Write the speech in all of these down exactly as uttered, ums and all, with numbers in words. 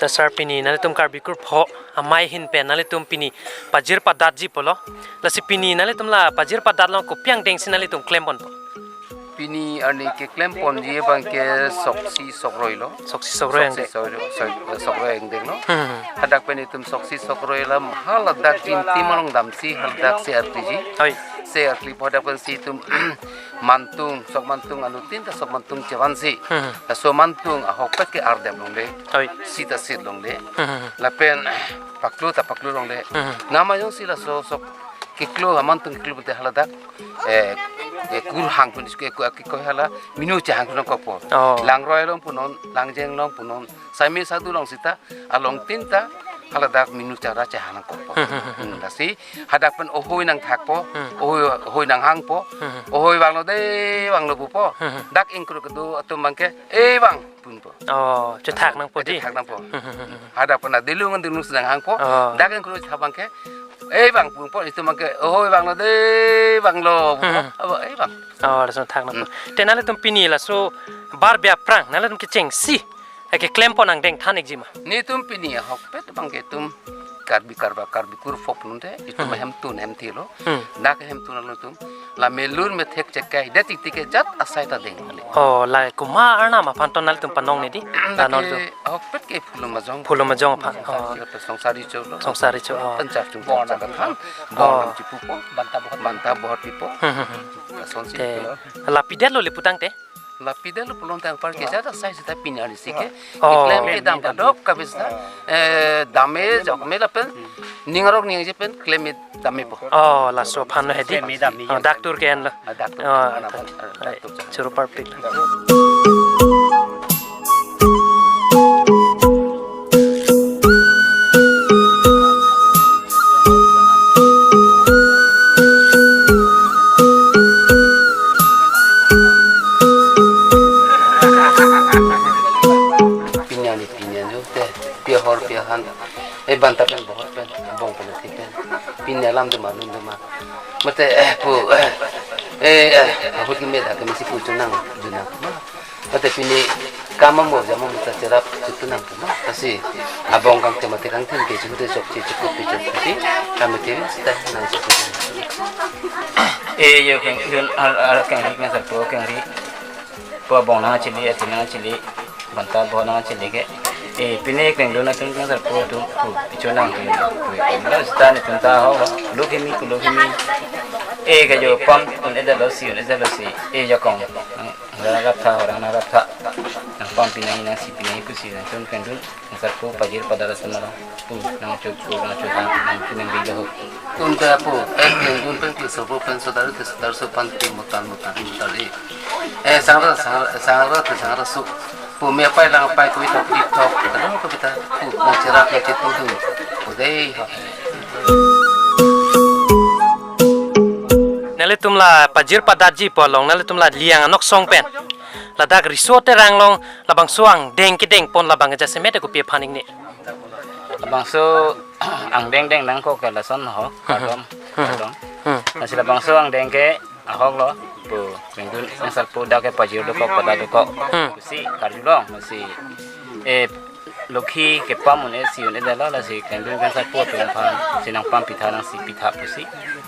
Dasar pini nanglitum Karbi Kurpho Amei ahin pen nanglitum pini pajir padatji pulo. Lasi pini nanglitum la pajir padat along kopi angdeng si nanglitum klem ponpo? Pini arni keklem ponji abangke soksi sokroi lo. Soksi sokroi angdeng. Soksi sokroi, sok-, sokroi angdeng lo. Hmm. Hadak pen itum soksi sokroi alam haladak tim tim along damsi haladak se artiji. Oi. Se arti pu hadak pensi itum mantung, sok mantung anuttin ta sok mantung chevansi. Hmm. Laso mantung ahokpet ke ardep longle. Oi. Sita sit longle. Hmm. Lapen paklo ta paklo longle. Hmm. Nama jongsi laso sok keklo ha mantung keklo pute haladak, eh, eh, kur hang pun iske ku akikoi hala minu chehang pun kokpo. Oh. Langroi along punon, langjeng along punon, saime sadu along sita, along tin ta haladak minu chara chehang kokpo. Hmm, lasi hadak pen ohoi nangthakpo, hmm, ohoi, ohoi nanghangpo, hmm, ohoi vanglo de vanglo pupo. Hmm. Dak ingkru kedo atum abangke, "Eh vang," punpo. Oh, chethak nangpo di. Chethak nangpo. Hmm, hmm, hmm, hmm. Hadak pen adilung adilung si nanghangpo. Oh. Dak ingkru chethak abangke, "Eh vang," punpo, itum abangke, "Ohoi vanglo de vanglo," punpo. Hmm. Abo, "Eh vang." Oh, lason thak nangpo. Hmm. Te nanglitum pini laso barbe aphrang nanglitum kechengsi keklem pon angdeng than-ikji ma? Netum pini ahokpet abangke itum Karbi Karba Karbi Kurpho pulote itum, hmm, hemtun hemthi lo. Hmm. Dak hemtun lo itum. La melun methek chekai, det tik tik ke jat asai ta deng kali. Oh, la komat arnam aphan ton nanglitum panong ne di? Dak la non ke tu ahokpet ke Phulum Ajong. Phulum Ajong aphan. Oh. Songsari cholo. Songsari cholo. Oh. Pen chak chung chak chethan. Oh. Bor nam chipupo. Banta bohot, banta bohot pipo. Hmm, hmm, hmm. Lasonsi. Te, lo. La pidetlo le pu tangte? La pidetlo pulote anpar ke jat asai sita pini arni si ke. Oh. Keklem ke dam kadokave sita. Eh, dam-e jokme lapen ning arong ningje pen klem dam-epo. Oh, laso aphan he di. Klem dam-e. Oh, dak tur ke-en lo. Ah, dak tur. Oh, mana apa? Ah, dak tur. Choro parpik. Pini arni pini arni te, pi ahor pi ahan. Eh, banta pen bohot pen, abong pen athi pen. Pini alam doma, nun doma. Mate, eh, pu, eh, eh, eh, ahut keme dak keme si pu chonang, dunang. Mate pini kam amo jamo mata cherap chutu nangpo ma. Lasi abong kangte mate kangthin ke chunte chokche chukut pi chukut pi. Kami te sita nang chukut. Eh, yo keng, yun al, al keng ri keng sarpo keng ri. Po abong nangchili, athi nangchili, banta bohot nangchili ke. Eh, pini kengdun atum keng sarpo atum, pu, pi chonang pu, pu, pu. Lo sita netum ta ho, lo kimi, lo kimi. Eh, ke jo pam, un-edetlo si, un-edetlo si. Eh, jakong. Nang, nang rap tha, orang nang rap tha. Nangpam pinai, nangsi pinai pusi, nangtum kengdun, nang sarpo pajir pada rasa malang. Pu, nangchok pu, nangchok hang, nangpi nangri lo ho. Tum ta pu, eh, kengdun pen kli sarpo pen sodar te sodar so pan pi mutan mutan mutan ri. Eh, sangra, sangra, sangra te sangra su. Pu me apai lang apai kui tok dik tok. Kadokave ta pu nangcherap nangchetudun. Pu dei ho. Nanglitum la pajir padatji pu along, nanglitum la Liang anoksong pen. Ladak riso terang along labangso angdeng kedeng pon labang jasemet kopi aphan ingne? Labangso angdeng deng nangkok ke lason ho, hmm, kardom, hmm, kardom. Hmm. Lasi labangso angdeng ke ahok lo, pu, kengdun keng sarpo dak ke pajir dokok, pada dokok. Hmm. Pusi karjulong, lasi, eh, lokhi kepam un-e si un-edetlo, lasi kengdun keng sarpo atum aphan, si nangpam pitha nangsi pitha pusi.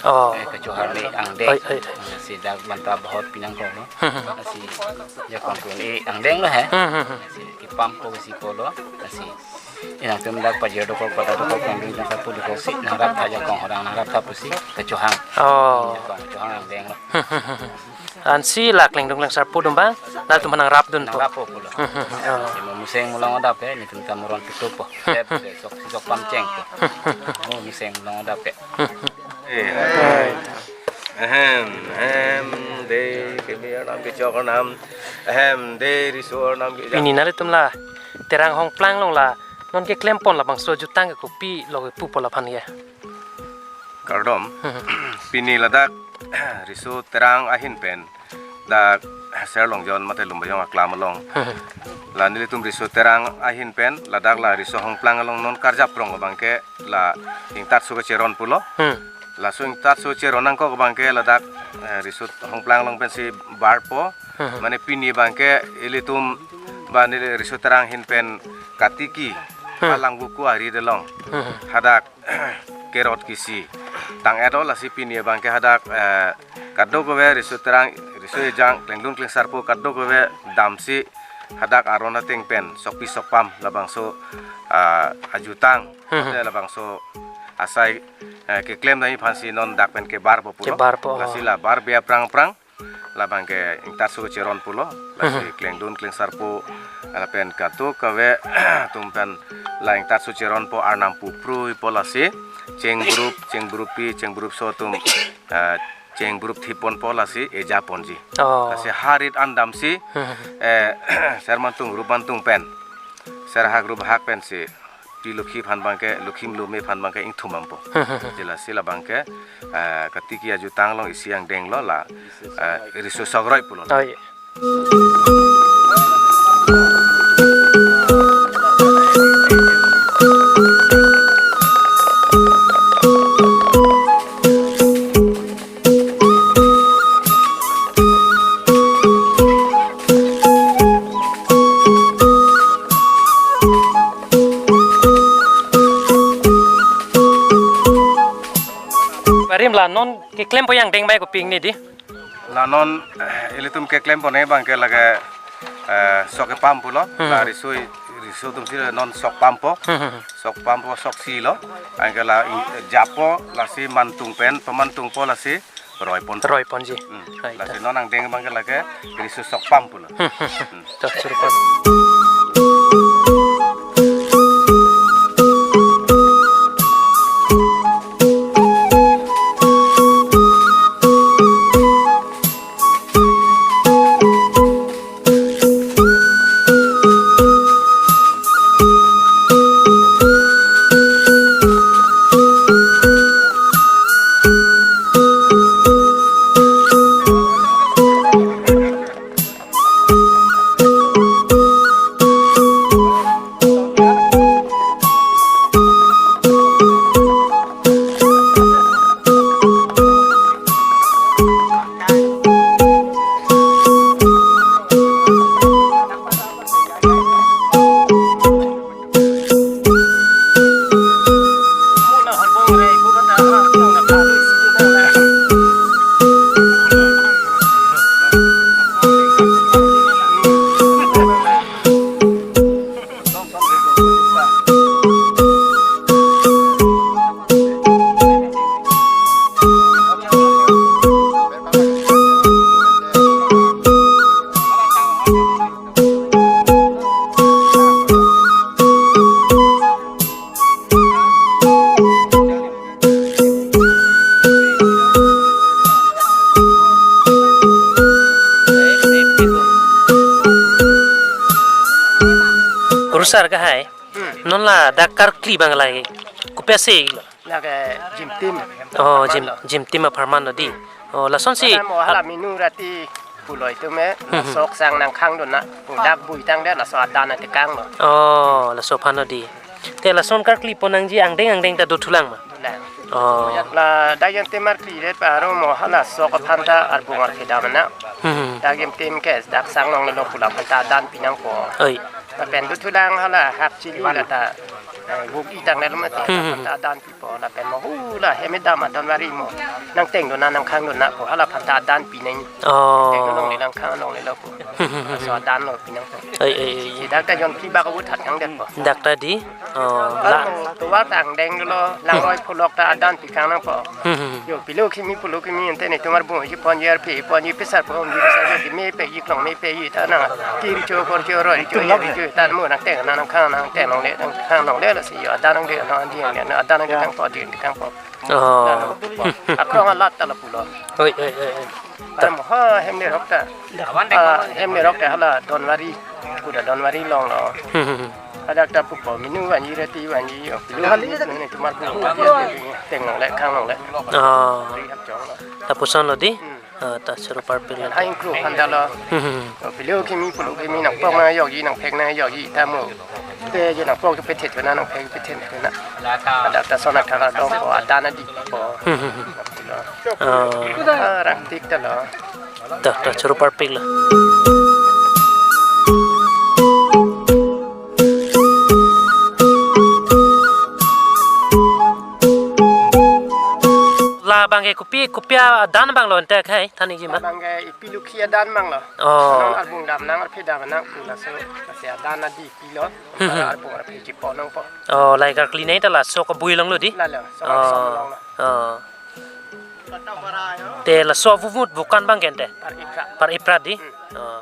Oh. Eh, kechohar le angdeng. Oi, oi, oi. Lasi dak banta bohot pi nangkok lo. Hmm, hmm. Lasi jakong un-e angdeng lo he. Hmm, hmm, hmm. Lasi kepam ko si ko lo, lasi inangtum dak pajir dokok, pada dokok, kengdun keng sarpo dokok si, nangrap tha jakong orang nangrap tha pusi, kechohang. Oh. Jakong chohang angdeng lo. Ansi la kengdun keng sarpo atum abang, nanglitum nangrapdunpo. Nangrappo pulo. Oh. Mo museng mulong adap ke, netum ta moron pitupo. Tep, sok, sok pamcheng po. Mo museng mulong adap ke. Eh. Ahem, ahem, de, keme arnam kechok arnam. Ahem, de, riso arnam kejak. Pini nanglitum la terang hongplang along la non keklem pon labangso jutang ke kopi lo kepu pon laphan ke? Kardom. Hmm. Pini ladak riso terang ahin pen dak Serlongjon mate Lumbajong aklam along. Hmm. La nelitum riso terang ahin pen ladak la riso hongplang along non karjap rong abang ke la ingtatso kecheron pulo. Hmm. Laso ingtatso cheron nangkok abang ke ladak, eh, riso hongplang along pensi barpo. Hmm. Mane pini abang ke ilitum ba neli riso terang ahin pen katiki Hmm. Alang buku ari delong. Hmm. Hadak kerot kisi. Tang-et-o lasi pini abangke hadak, eh, kadokave riso terang, riso ejang, klengdun klengsarpo kadokave damsi hadak aron ateng pen sokpi sokpam labangso, ah, ajutang. Hmm. Te labangso asai, eh, keklem dai aphansi non dak pen kebarpo pulo. Kebarpo. Lasi la bar bia prang prang. Labangke ingtarso cheron pulo, lasi, mhm, klengdun klengsarpo, lapen kadokave atum pen la ingtarso cheronpo, arnam pupruipo lasi, chengburup, chengburuppi, chengburupso atum, eh, chengburupthipponpo lasi, ejaponji. Oh. Lasi harit an damsi, mhm, eh, ser mantung, rup mantung pen, ser hak rup hak pensi, pi lukhi aphan abangke, lukhi mlume aphan abangke ingthum ampo. Jela sila abangke, eh, katiki ajutang along isi angdeng lo la, eh, riso sokroi pulo. Oh, iya. Barim, la non keklempo angdeng bai kopine di? La non, eh, ilitum keklempo ne abangke lake, eh, sok kepam pulo. Hmm. La risoi, riso atumsi non sok pampo. Hmm. Sok pampo, sok si lo. Anke la ing-, jappo, lasi mantung pen, pemantungpo lasi roiponpo. Roiponji. Hmm. Right. Lasi non angdeng abangke lake riso sok pam pulo. Hmm. Hmm. Dah, serupa. Kurusar kahai. Hmm. Non la dak karkli abang lake. Kopi ase lo? Lake Jimtim. Oh, Jim, Jimtim apharman lo di. Oh, lasonsi. Mo hala minu rati pulo itum e, hmm, sok sang nangkhang dun na. Dak bui tangdet laso adan atekang lo. Oh, laso aphan lo di. Te lason karklipo nangji angdeng angdeng ta dothulang ma? Dothulang. Oh. La dak Jimtim arklidet pa aro mo hala sok aphan ta arbung arphedam na. Hmm. Dak Jimtim ke dak sang longlelo pu la aphan ta adan pinangpo. Oi. Lapen dothulang hala hap chili la ta, eh, buk i tangdet lo mati. Hmm. Ta adan pipo lapen mo hula hem edam adon vari mo. Nangteng dun na nangkhang dun na po hala aphan ta adan pinang. Oh. Teng dun longle nangkhang longlelo po. Hmm. Laso adan lo pinangpo. Oi, oi, oi. Si dak ta jon phli bak avut hat kangdetpo. Dak ta di. Oh, la. Tovar ta angdeng lo, langroi pholok ta adan pikang nangpo. Hmm. Yo, pilo kimi, pulo kimi, ante netum arbung ji ponji, arphe ponji, pesar po, ji pesar po, ji mepekji, klong mepekji, ta nang, kiri cho, kor cho, roi cho, yari cho, ta mo nangteng, nang, nangkhang, nangteng longle, nangkhang longle, lasi yo, adan nangde, nang, andi, andi, adan nangde kangpo, andi, andi kangpo. Oh. Akrong alat ta lapulo. Oi, oi, oi, oi. Para mo ha hem nerok ta. Ah, hem nerok ta hala Donwari. Kuda Donwari longlo. Hmm, hmm, hmm. Hadak ta pupo minu vanji rati vanji yo. Lu hali ni netum arpu teng longle khang longle. Oh. Ri hap chong lo. Lapuson lo di? Hmm. Ah, ta serupa arpik lo. Hai ingkru aphan ta lo. Hmm, hmm, hmm. Yo, pilo kimi pulo kimi nangpok nang yokji nangphek nang yokji ta mo. Te je nangpok kepethe thuna nangphek kepethe thuna. Hadak ta sonak thara dongpo adan adikpo. Hmm, hmm, hmm. Lo. Oh. Ah, rangtik ta lo. Ta, ta serupa arpik lo. Labang ke kopi, kopi adan abang lo ante, hai, than-ikji ma? Labang ke ipilukhi adan abang lo. Oh. Non arbung dam nang, arphe dam nang pu laso, lasi adan adi pilo. Hmm, hmm. Arbung arphe chipo nangpo. Oh, lahai karkli nai ta laso kabui along lo dei? Lalo, so Oh. Along lo. Oh. Te laso avuvut vukan abang ke ante? Par iprat. Par iprat dei? Hmm. Oh.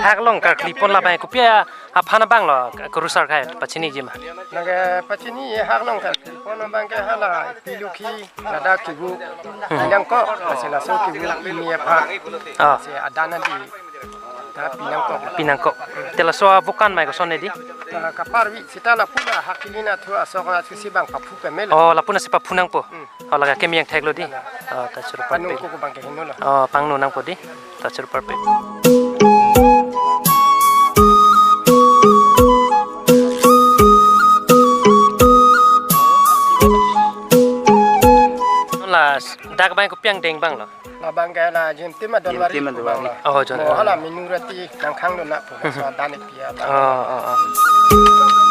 Hak along karkli pon labang kopi aphan abang lo kurusar khai pachini-ikji ma? Lake pachini hak along karkli pon abang ke hala ipilukhi ladak kebu Hmm. pinangkok, lasi laso kebu ini aphan. Ah. Lasi adan adi ta pinangkok. Pinangkok. Te laso avukan mai koson dei? Ah, kaparvi seta lapu la hak kelin athu asok athusi abang paphu peme lo. Oh, lapu nasi paphu nangpo. Hmm. Oh, lake kemeng thek lo dei. Oh, ta churu Panung parpik. Koko abang ke heno lo. Oh, pangno nangpo dei. Ta churu parpik. La dak abang kopi angdeng abang lo? Labang ke la Jimtim Adonwari Jimtim Adonwari. Abang lo. Oh, John. Mo hala minurati nangkhang lo na pu. So adan ipi abang. Oh, oh, oh.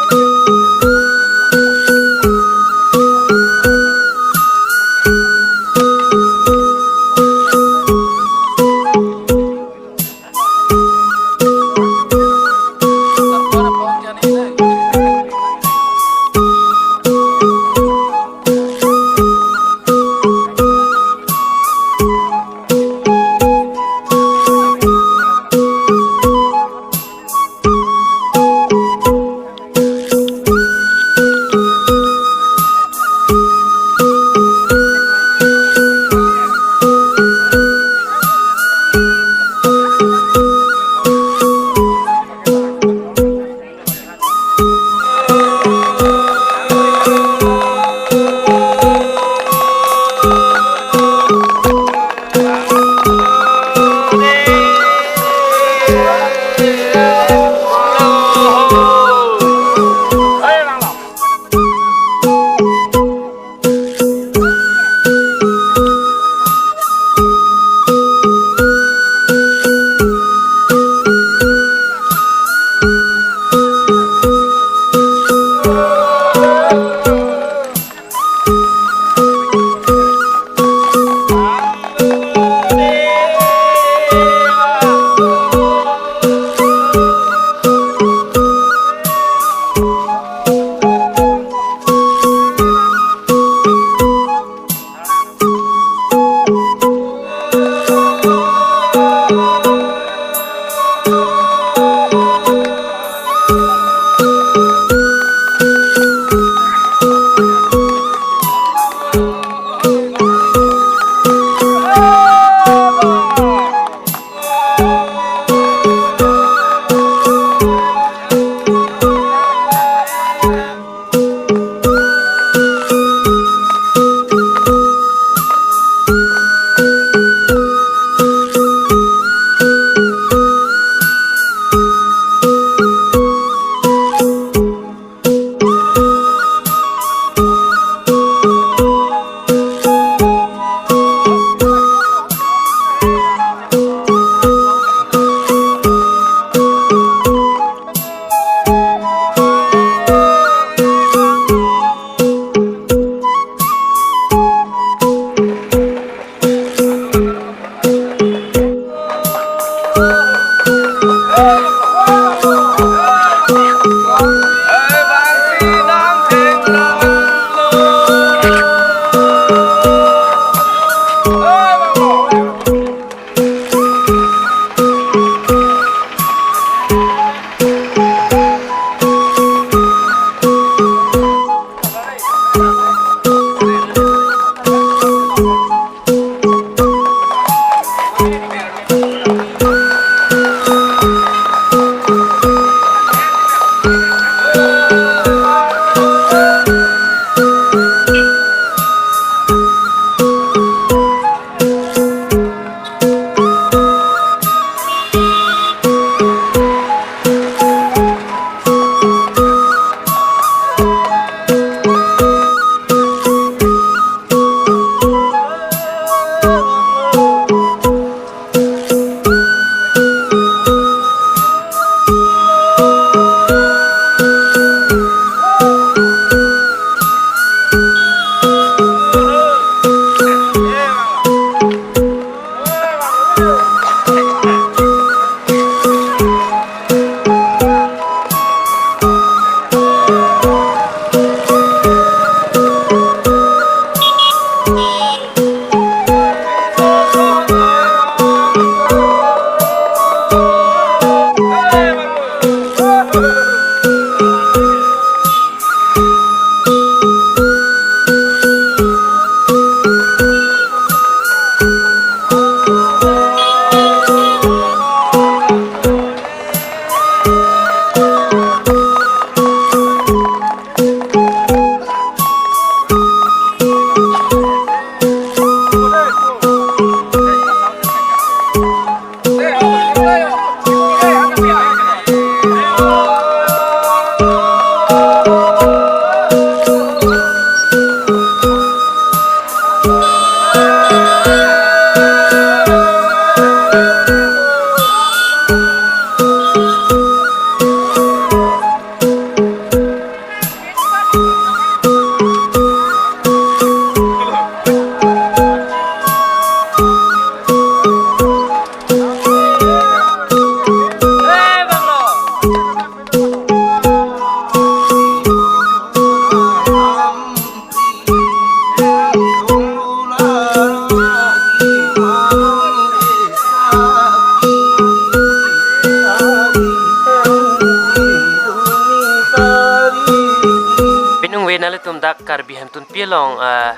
Tum dak Karbi Hemtunpi along, ah,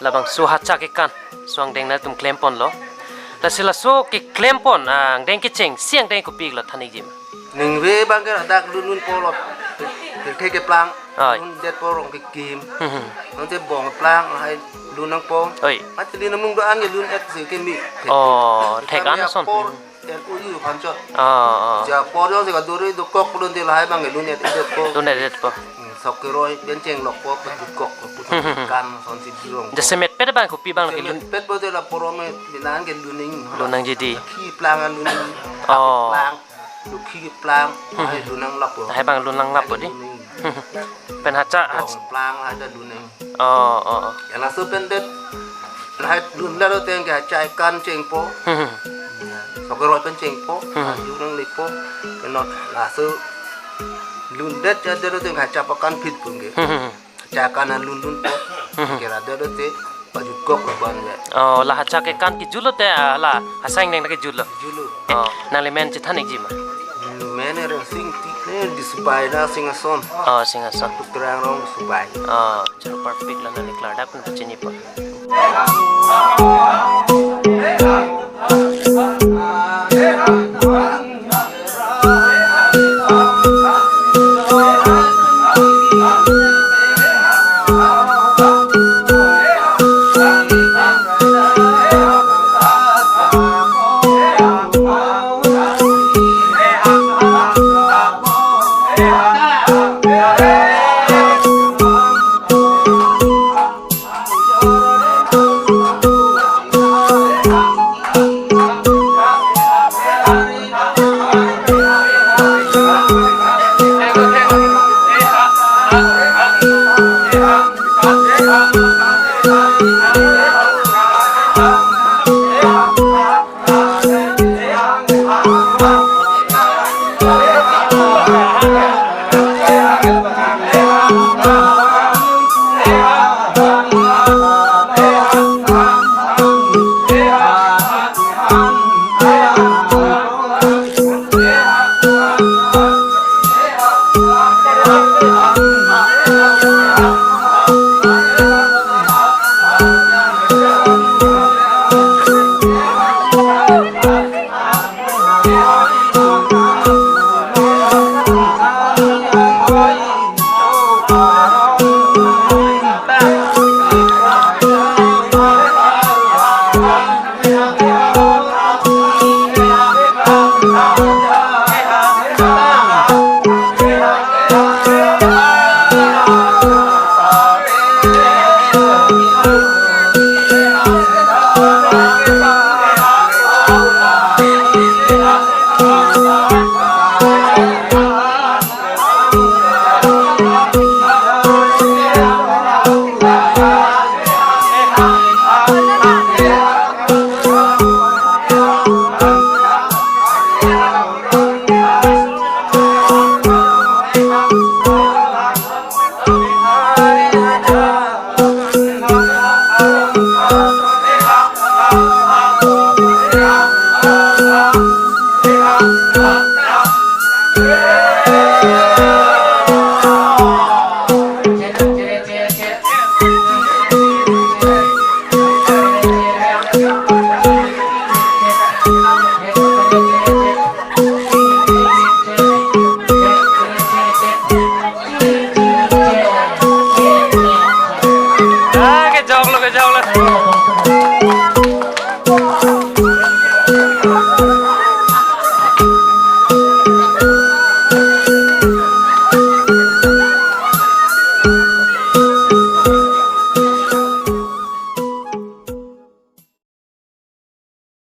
labangso hacha kekan, so angdeng nangtum klemponlo. Lasi laso keklempon, ah, angdeng kecheng, si angdeng kopi lo than-ikji ma? Ningve abang ke ladak lunlunpo lo, pirthe keplang, Oi. Lundetpo rong kekim. Hmm, hmm. Nonte bong keplang, lahai lun nangpo. Oi. Mati di namung do-an ke lun-et si kemi. Oh, thek-an ason. Apor, L U U aphan chot. Oh, oh. Ja apor jongsi kaduri dokok pulun di lahai abang ke lun-et-etpo. Lun-et-etpo. Hmm, sok keroi pen chenglokpo, pajut kok, pajut Hmm, hmm, hmm. Kan asonsi birong. Jasemetpet abang kopi abang lake lun. Jasemetpet bote la porom e, binan ke lun nang. Lun nangji di. Khei plang an lun nang. Oh. Plang. Dukhi plang, Hmm. Lahai lun nanglappo. Lahai abang lun nanglappo di. Lun nang. Pen hacha, hacha. Bong plang lahai ta lun nang. Oh, oh, oh. Ya laso pen det, lahai lundet ateng ke hacha ekan chengpo. Hmm. Ya, sok keroi pen chengpo, Hmm. Aju nanglepo, pen non laso lundet ja det ateng hacha pakan phit pun ke. Hmm. Hacha ekan an lunlunpo, Hmm. Kera det ateng, pajut kok lo ban ya. Oh, la hacha kekan kejut lote, ah, la hacha angdeng ta kejut lo. Kejut lo. Oh, nanglimen chethan-ikji ma? Mene Rengsing Ingti, ne Disubai na Singhason. Oh, Singhason. Tuk terang rong Disubai. Oh, chalo perfect lo, nangli klardak pen pachinipo.